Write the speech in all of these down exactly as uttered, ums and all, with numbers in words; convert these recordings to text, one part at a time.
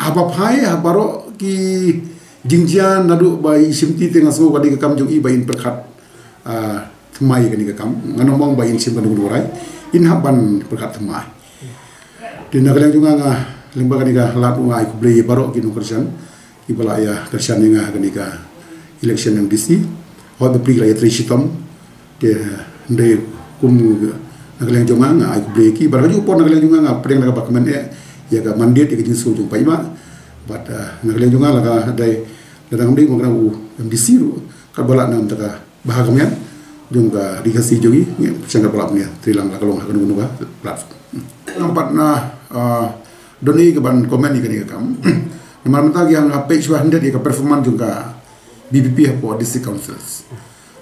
Haba phai ha baroh ki jingjia naduh ba i shimti te nga sngew ka dei ka kam jong i ba in pyrkhat, ah, thymmai kane ka kam. Ngan ym ong ba in shim ka nuknuk rai, in hap ban pyrkhat thymmai. Te na ka liang jong nga, nga lyngba kane ka lad nga ai khublei ïa baroh ki nongkyrshan kiba la ïa kyrshan ïa nga ha kane ka election MDC. Hooid, bapli ki la ïatrei shitom. Te hynrei kum na ka liang jong nga, nga ai khublei ïa ki. Bad ha kajuh por na ka liang jong nga, nga pdiang da kaba kmen eh ïa ka mandate, ïa ka jingsngew jong u paidbah. Bad, ah, na ka liang jong nga, la ka dei, la dang dei mo kana u MDC ruh, katba lah na ka bynta ka bha ka miat jong ka Ri Khasi jong ngi, ngi pyrshang katba lah ban ïatrei lang la ka long ha kano kano ka platform. Nga pat, ah, don ei kaban comment ïa kane ka kam. Namar mynta ki hap peit shuwa hynrei ïa ka performance jong ka VPP hapoh district councils.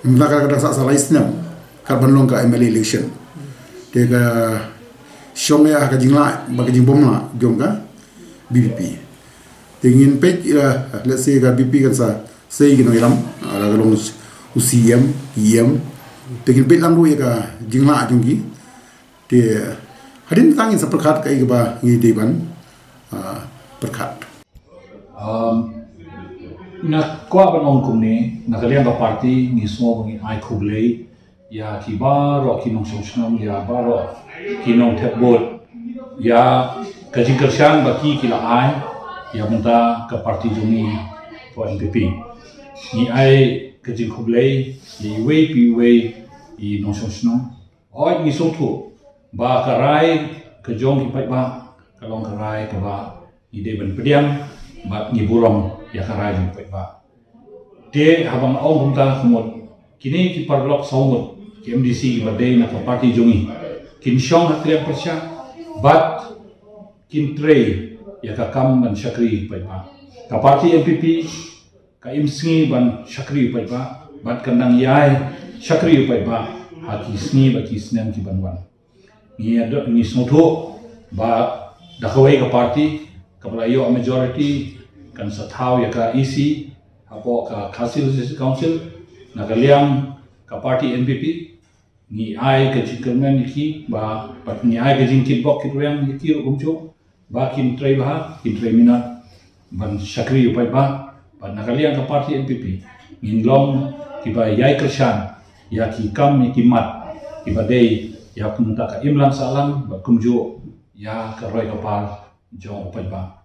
Mynta ka dang sah sa lai snem kat ban long ka MLA election. Te ka shong ïa ka jinglah bad ka jingbymlah jong ka VPP. Te ngin peit, ah, let's say ka VPP kan sa sei ki nongïalam, ah, la ka long u CEM, EM. Te ngin peit lang ruh ïa ka jinglah jong ki. Te hadien tang ngin sa pyrkhat kaei kaba ngi dei ban, ah, pyrkhat. Um, nga kwah ban ong kumne, na ka liang ka party ngi sngew ba ngi ai khublei ïa ki baroh ki nongshong shnong, ïa baroh ki nongthep vote, ïa ka jingkyrshan ba ki ki la ai ïa mynta ka party jong ngi, ka NPP. Ngi ai ka jingkhublei ïa iwei pa iwei i nongshong shnong. Hooid, ngi sngewthuh ba ka rai ka jong ki paidbah ka long ka rai kaba ngi dei ban pdiang bad ngi burom ïa ka rai jong ki paidbah. Te haba nga ong kumta, ka mut kine ki paralok saw ngut ki MDC kiba dei na ka party jong ngi kin shong ha tliang pyrshah bad kin trei ïa ka kam ban shakri paidbah. Ka party NPP ka im sngi ban shakri u paidbah bad kan nang ïai shakri u paidbah ha ki sngi bad ki snem ki ban wan. Ngi ïa, ngi sngewthuh ba da kawei ka party kaba la ïoh majority kan sa thaw ïa ka EC hapoh ka Khasi Legislative Council. Na ka liang ka party NPP ngi ai ka jingkyrmen ïa ki ba, bad ngi ai ka jingkitbok kitrwiang ïa ki ruh kumjuh ba kin trei bha, kin trei minot ban shakri u paidbah. Bad na ka liang ka party NPP ngin long kiba ïai kyrshan ïa ki kam, ïa ki mat kiba dei ïa ka mynta ka imlang sahlang bad kumjuh ïa ka roi ka par jong u paidbah.